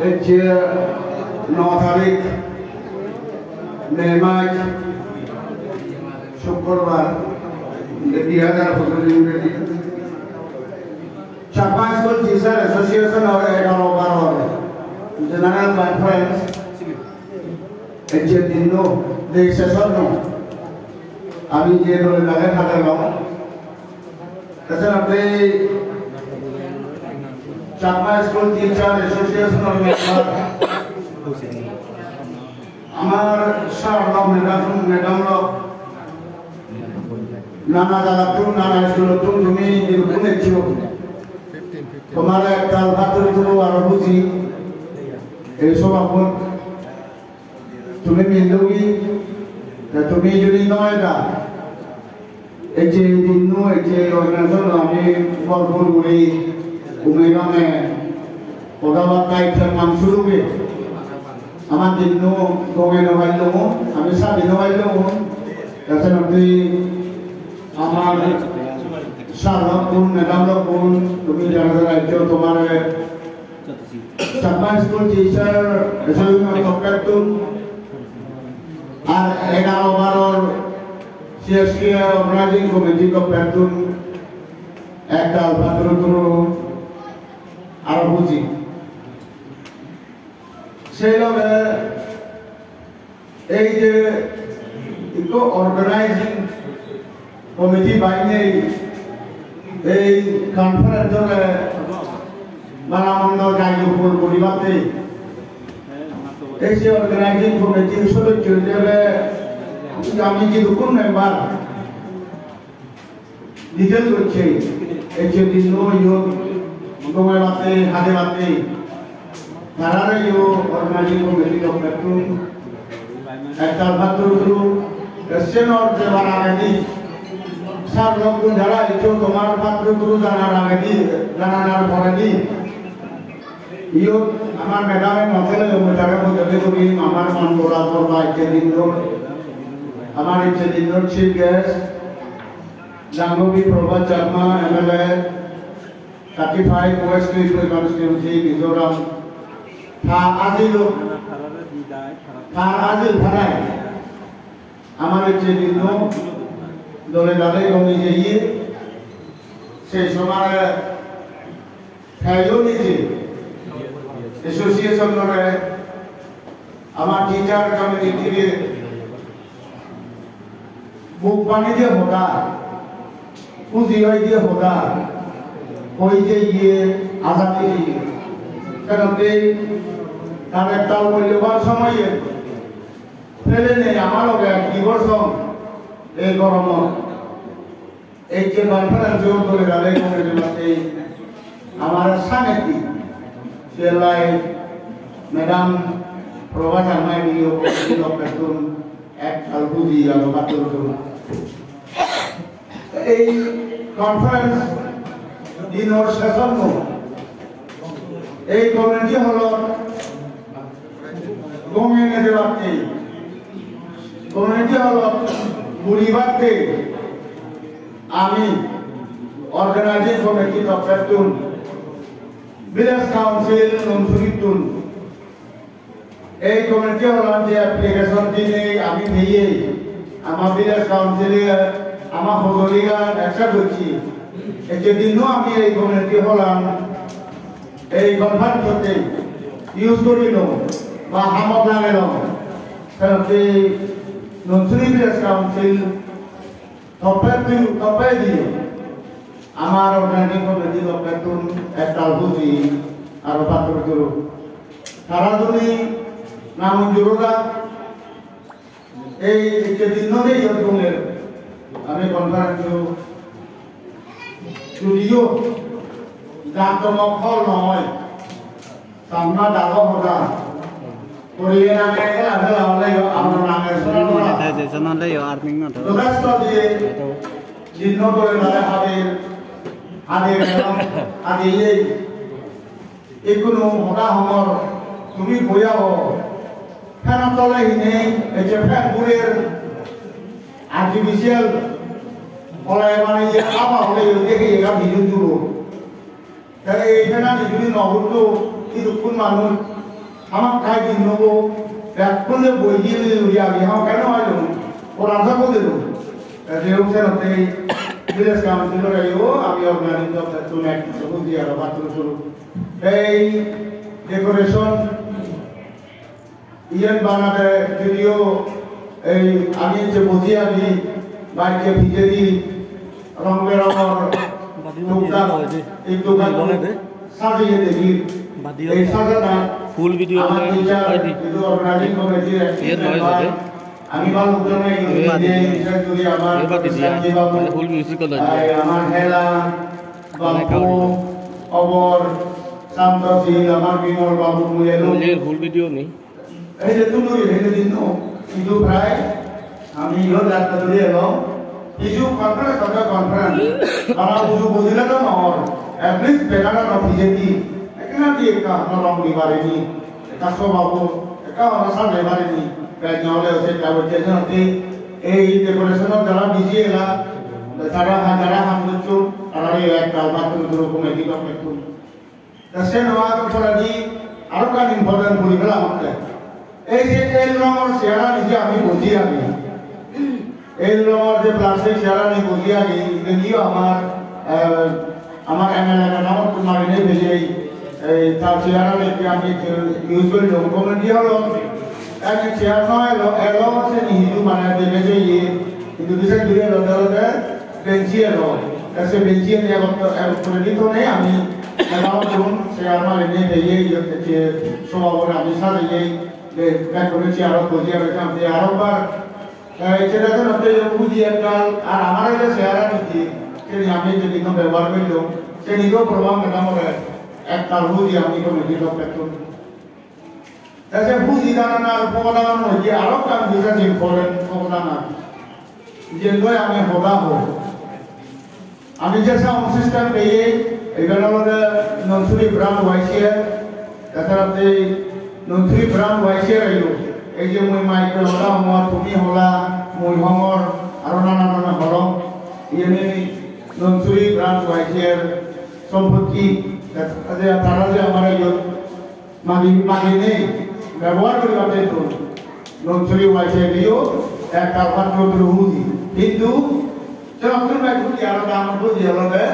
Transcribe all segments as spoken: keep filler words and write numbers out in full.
Ecche no tarik, May mas, Sukkurbar, di hajar pocchish Ingreji. Chakma School Teacher Association or egaro baro General Conference, ecche dinno, je session no, ami je dole dale hadelong, Te senotte Chakma School Teacher Association-or member, amar sir lok, madam, madam lok, nana jagattun, nana school-ottun tumi jidukkun eccho, tomare ektal pattur turu aro buji ei sobagun. Tumi millogi, te tumi judi no eda, ecche dinno, ecche organization ami bor bor guri, ume gange, hoda batta itte man suru ge. Ama dinno gonge no paillo, ami sabi no paillo, te senotte amar sir lokkun, madam lokkun, tumi jara jara eccho tomare Chakma School Teacher Association-or toppettun ar egaro baror C S T A Organizing Committee toppettun ektal pattur turu aro buji. Sei loge Ei je ikko organizing committee bainei ei conference-ore bala mondo jayogor guribatte, ei je organizing committee-r sodosso ijebe ami jidukkun member, detail gocche, ecche dinno iyot gome batte, hade batte, tarare yo organizing committee-r toppettun ektal pattur turu, te senor jebar agedi, sir lokkun jara eccho tomar pattur turu janar agedi, jananar poredi, iyot amar madam-e no thele yo mui tare bujole guri amar mon gora gorba ecche dinno, amar ecche dinno chief guest, Dangubi Prabhat Chakma, M L A, thirty-five West Tuipui Constituency, Mizoram, ta ajilo, ta ajil thanai, amar ecche dinno, dole dale gome jeye, sei somare Teyo nije association-ore, ama teacher community-re muk bani diye hoda, huji oi diye hoda, hoi diye azadi diye. Kenotte tar ektal mulloban somoye pelenei ama loge ek di bor song ei goromot. Ei je conference-o dole dale gome jebatte amar sangeti, siyot lai Madam Prabha Sharma-yo committee-r toppettun ektal buji aro pattur turu. Ei conference dinor session-o ei community hall-ot gome nejebatte, community hall-ot guribatte ami organizing committee toppettun, village council Nonsuritun ei community hall-an je application dinei ami peyei, ama village council-e ama hojoligan accept gocche. Ecche dinno ami ei community hall-an ei conference-otte use gorilong ba hamot lagelong. Senotte Nonsuri Village Council toppedi, toppedi amar organizing committee toppettun ektal buji aro pattur turu. Tara juni namunjur odak, ei ecche dinno de iyot gonger ami conference-o, judiyo jakjomok hol noi, Changma dago hoda. Koriye nange ela bela oleyo, amro nange sora nora. Monetization oleyo, earning no thebo. Jothesto diye, dinno dole dale hadir, hadir elong, hadir ei. Ikkunu hoda hongor, tumi boi ago. Fan-o tole hinei, ecche fan gurer, artificial, ole mane ye aba oleyo, dekhe ye ga bidun juro. Tale ei fenani judi no utto, idukkun manuj hamakkai din nobo, bekkune boi gili uri agi, hamakkai no ailung, poran sabo dilung. Te je hok senotte ei village council-ore yo, ami organize-or pettun ek huji aro pattur suru. Ei decoration iyen banade judiyo ei ami je buji agi, baikke pijedi rong berongor tuktak, ei tuktak sajeye degi. Ei sajana full video amar teacher, idu organizing committee-r ex member, ami balok jone ei je bises guri amar Shanti babu, full music, ai amar Hela babu, Obor, Santo Sil, amar Bimol babu, mui elo. Full video ni. Ei je tunduri, ei je dinno, idu prai ami iyot jatta duri elong. Isu conference, hoda conference. Tara uju bujile to nor. At least banner no pijedi. Ekkena di ekka no rong di parini. Ekka sobabo, ekka ora sale parini. Bej no ole ose ekka ojje jenotte ei decoration-ot jara busy ela, tara ha-, jara ham gocchon, tara ei ektal pattur duro committee-t ektal. Te se no ar poredi aro ekkan important guri pelam hotte. Ei je el rongor chair-ani je ami boji agi, el rongor je plastic chair-ani boji agi, ibeniyo amar, eh, amar M L A madam-ottun maginei peye, ei tar chair-ani je ami je use gori dong, committee holo, ek chair no elo, elo seni hintu mane debe jeye, hintu bise duri elo olode, benchi elo, te se benchi elo, elo pore di tone ami, elo tun se amar ene peye, iye, je soba bore ami sajeye, je bekkune chair-ot boji age, te aro bar, eh, chair-ot boji ektal, ar amar je chair-ani di, seni ami je dino bebohar gorilong, seni do program madam ore ektal huji ami committee-r pettun. Te se huji dananar pogodanan hoide aro ekkan bises important pogodanan. Jiyen loi ami hoda hoi. Ami je sound system peye, iben olode Nonsuri branch Y C A, te saratte Nonsuri branch Y C A ayo. Ei je mui mic-ot hoda hongor, tumi hola, mui hongor, aro nana nana holong. Iyeni Nonsuri branch Y C A-r sompotti, te tara je amare iyot magi, maginei bebohar guribatte to Nonsuri Y C A-yo ektal pattur duro huji. Hintu se pattur bai huji aro dangor huji olode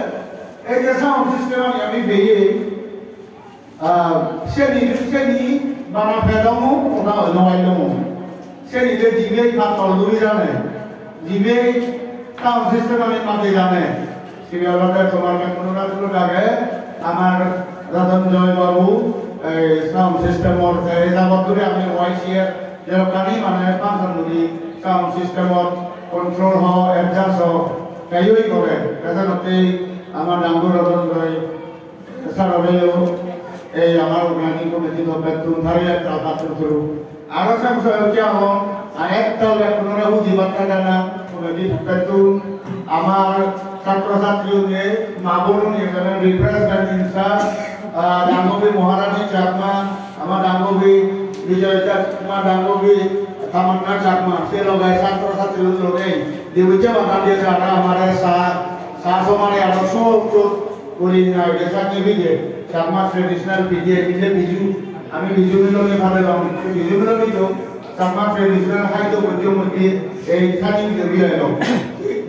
ei je sound system-ani ami peye, ah, seni, seni bana pedongo, oda oi no pailongo. Seni je jibe pattol duri jane, jibe sound system-ani madi jane, sibe olode tomar bekkunor age, amar Ratanjoy babu, ei sound system-or, ei jabot dhuri ami Y C A-r jedokkani mane function guri sound system-or control ho, adjust ho, teyoi gore. Te senotte amar Dangu Ratanjoy sir-oreyo, ei amar organizing committee-t bekkun tare ektal pattur suru. Aro se bisoye hocche agon, a, ektal bekkunore huji batta jana, committee-t bekkun amar satro satri une, ma bon une, ejone refreshment in charge, ah, Dangubi Maharani Chakma, amar Dangubi Bijoy Chakma, Dangubi Tamanna Chakma, se loge satro satri une, dibucche bana diye tara amare sa, sa somare aro so, so, Guri na hoide Chakma pide, Chakma traditional pide, pide Biju. Ami Biju miloni pade long, Biju miloni do, Chakma traditional haido bojjo mujje ei sani pide oi elo.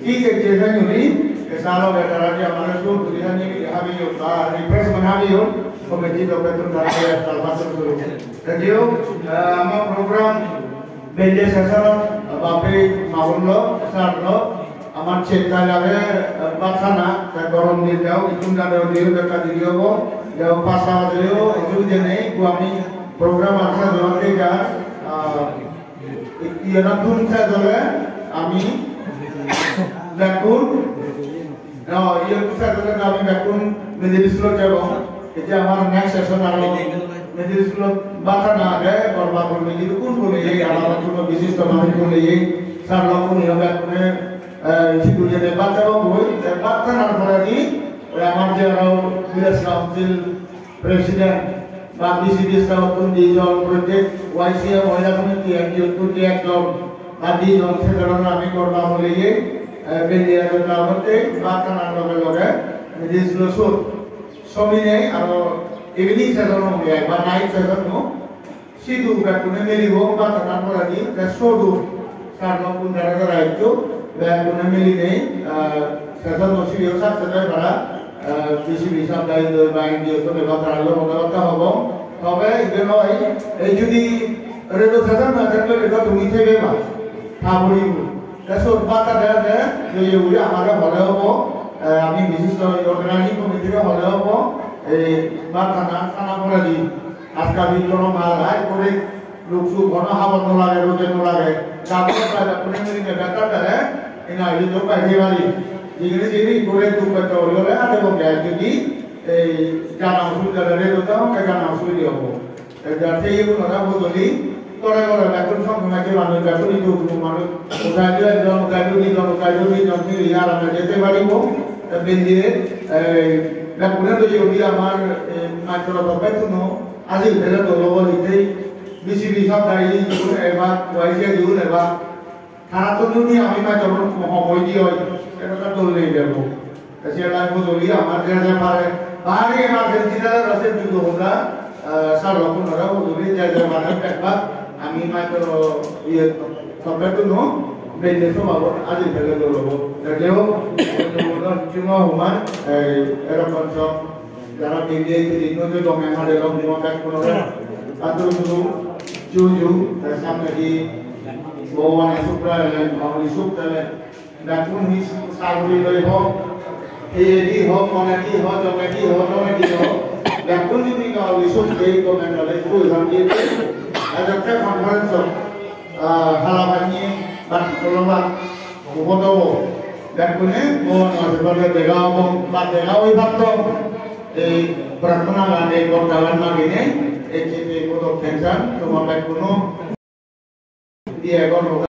Thik ei je sani oi, e salo betara je amare sur guri sani pide habi yo, ba refreshment habi yo, committee do beton dara ya tal baton suru. Thank you. Ah, ama program Belle session, bape mahullo, sarlo, amar check time age, bhat hana, te gorom din jao, ikkun jade odiyo, bekka diri obo, jao pasta bajeyo, osubide nei, ekku ami program ar sa jora thik age, ah, iyena dun sa jole, ami bekkun No, iye tu sir, ami bekkun middle school-ot jebong. Ete amar next session aro middle school-ot bhat hana age, gorba gorbi jidukkun guri, amar hono bishisto manuj guri, sir lok guri bekkune, eh, sidu jene bhat hebo goi, te bhat hanar poredi, oi amar je aro village council president, ba B C D staff-ottun dijon, prottek Y C A mohila somiti N G O-ttun di ekjon, ba dijon, se dhoronor ami gorba guri, eh, beli aro ta hotte, bhat hanar loge loge, middle school-ot sot. Sominei aro evening session-o ekbar night session-o. Sidu bekkune milibo bhat hana poredi, te sodu sar lok kun dara dara eccho, bekkune milinei, ah, session-o sidu success oi para, ah, B C B sab dai doi ba N G O to beba tara lok hoda hoda hobo. Tobe ibe noi, ei judi radio session na thakle to tumi thebe ba, tha bolibo. Te sot bata de de, je je uri amare hole hobo, eh, ami bishisto organizing committee-re hole hobo, ei bata na sana poredi, ajkal din kono mal hai kore, luk suk hono habor no lage, roje no lage, jabo pai da kone meri ne beta dare, ina ili jo pai de bari, jigiri jigiri kore duk pai to hole hole ate bo gai jodi, ei jana osubida le re do ta, jana osubida hobo. Te jate igun ora bodoli, tore tore bekkun song song age manuj, bekkun idu udu manuj, utai idu ekjon, utai idu dijon, utai idu dijon, mili arame jete paribo. Te bende, eh, bekkune do jodi amar, eh, matro to bettuno, ajil bele dolo boli te, B C B sorkari igun eba, Y C A igun eba, tara to jodi ami matro hom hoi di oi, eta ta dol nei debo. Te se lai hojoli amar je je pare, bari emergency dale rase judo hoda, eh, sar lok kun ora hojoli je je pare bekbak ami matro iye, sobe tuno bende sobabo aji thele dolobo. Te je hok, hojoli chungo humar, eh, erokom sob jara bende ecche dinno je gome mare lok mo bekkunore. Atu tu, ju ju, te samne di, Bhagwan sukra ele, Bhagwan sukra ele. Bekkun hi saguri loi ho, heyedi ho, monedi ho, jongedi ho, tongedi ho. Bekkun judi no oi, suk dei, gome dale, pui hon di. Ajokke conference-ot, ah, hala bani, bati koloba, ubodobo. Bekkune, Bhagwan ashirbade dega obo, ba dega oi patto. Ei prarthona gan, ei gorta gan magine, ei chete bodok tension, toma bekkuno. Diye gorta